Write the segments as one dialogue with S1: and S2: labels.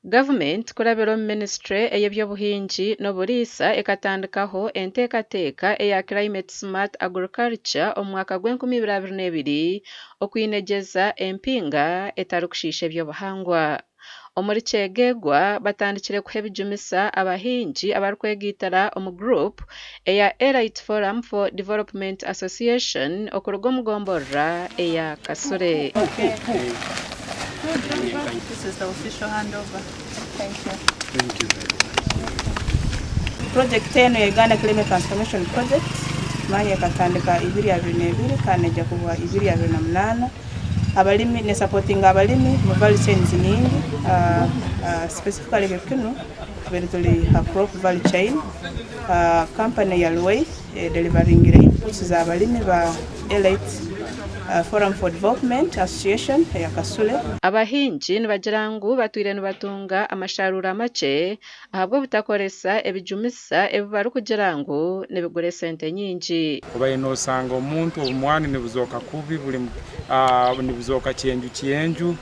S1: Gavumenti kurabira omu minisiture ey'eby'obuhingi n'oburiisa ekatandikaho enteekateeka eya Climate Smart Agriculture omu mwaka gw'enkumi ibiri abiri n'ebiri okwinegyeza empinga etarikushiisha eby'obuhangwa. Omuri Kyegegwa batandikire kuha ebijumisa abahingi abarikwegaitira omu guruupu eya Elite Forum for Development Association okuruga omu gomborora eya Kasure.
S2: This is the official handover. Thank you.
S3: Thank you very much.
S2: Project eno ya Uganda Climate Transformation Project manya ekatandika 2022 kandi ejja kuba 2028. Abalimi ne supporting abalimi mu value chains nyingi, specifically kinu tubere tuli ha crop value chain. Company ya Luweif deliveringire inputs za abalimi ba Elite Forum for Development Association eya Kasule.
S1: Abahingi nibagira ngu batwire nibatunga amasharuura makye ahabw'obutakoresa ebijumisa ebi barikugira ngu nibigura esente nyingi.
S3: Obaire nosanga omuntu obumwani nibuzooka kubi, buri nibuzooka kyenju kyenju,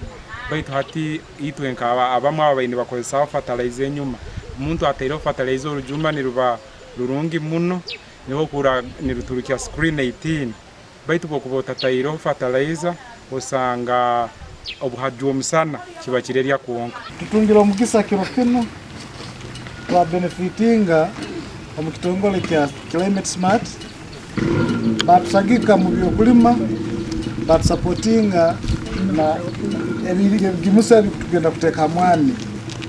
S3: baitu hati itwe nka abamwe ababaire nibakozesaho fertilizer enyuma, omuntu ataireho fertilizer orujuma niruba rurungi muno, niho okuhurra niruturukya screen 18, baitu bwokuba otataireho fertilizer osanga obuhajwa omusana kiba kirerya kwonka.
S4: Tutungire omugisa kiro kinu twabenefitinga omu kitongole kya Climate Smart, batusagika mu byokulima, batusapotinga na ebigimusa ebitugenda kuteeka ha mwani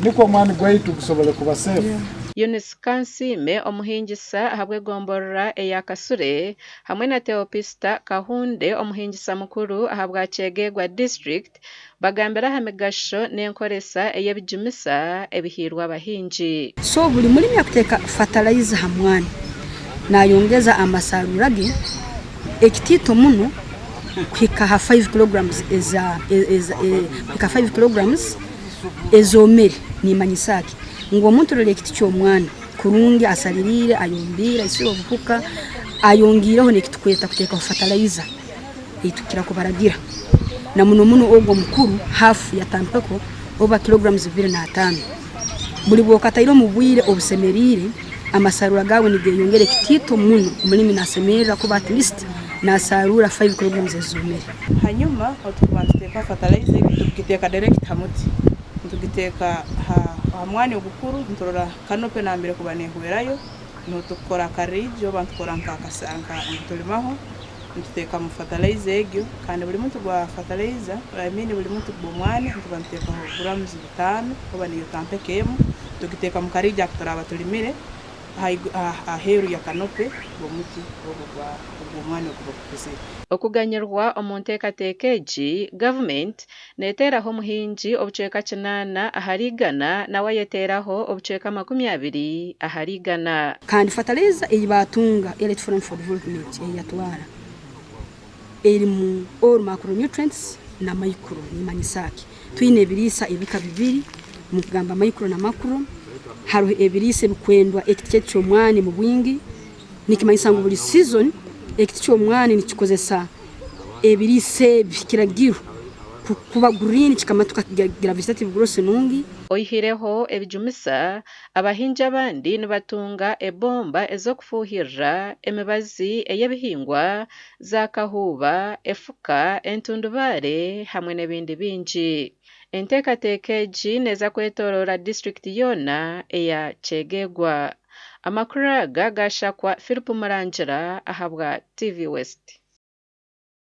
S4: nikwo omwani gwaitu gusobole kuba safe.
S1: Eunice Kansiime, omuhingisa ahabw'egomborora eya Kasure, hamwe na Theopista Kahunde, omuhingisa mukuru ahabwa Kyegegwa District, bagambire aha migasho n'enkoresa ey'ebijumisa ebihiirwe abahingi.
S5: So buli mulimi akuteeka fertilizer ha mwani nayongeza amasarura ge ekitiito muno kuhika ha 5 kilograms eza kuhika 5 kilograms ezomere. Nimanyisa ki? Ngu omuntu rora ekiti ky'omwana kurungi, asaliriire, ayombiire, aisire obuhuka, ayongiireho n'ekitukweta kuteekaho fertilizer eitukira kubaragira, na muno muno ogwo omukuru half ya tampeko oba kilograms 25. Buli bwokataire omu bwire obusemeriire, amasarura gaawe nigeyongera ekitiito muno. Omulimi nasemerra kuba at least nasarura 5 kilograms ezomere.
S2: Hanyuma otukuba nituteeka fertilizer egi, tugiteeka direct ha muti, nitugiteeka ha mwani ogukuru, niturora canopy nambere kuba nehwerayo, niho tukukora aka ridge oba nitukora nka nitulimaho, nituteekamu fertilizer egyo. Kandi buli muti gwa fertilizer, I mean buli muti gw'omwani, nituba nituteekaho grams 5 oba niyo tampeko emu, tugiteeka mu karidge aku turaaba tulimire aheeru ya canopy gw'omuti ogwo ogw'omwani oguba gukuzire.
S1: Okuganyirwa omu nteekateeka egi, gavumenti neteeraho omuhingi obucweka 80% nawe ayeteeraho obucweka 20%.
S5: Kandi fertilizer ei batunga Elite Forum for Development eyatwara erimu all macronutrients na micro. Nimanyisa ki? Twine ebiriisa ebika bibiri, mukugamba micro na macro. Hariho ebiriisa ebikwendwa ekiti kyaitu ky'omwani mu bwingi, nikimanyisa ngu buli season ekiti ky'omwani nikikozesa ebiriisa ebi kiragiro kuba green, kikamatuka kigira vegetative growth nungi.
S1: Oyihireho ebijumisa, abahingi abandi nibatunga ebomba ez'okufuuhirira emibazi ey'ebihingwa, zakahuuba, efuka, entundubaare hamwe n'ebindi bingi. Enteekateeka egi neeza kwetooroora disitulikiti yoona eya Kyegegwa. Amakuru aga gashakwa Philip Murangira ahabwa TV West.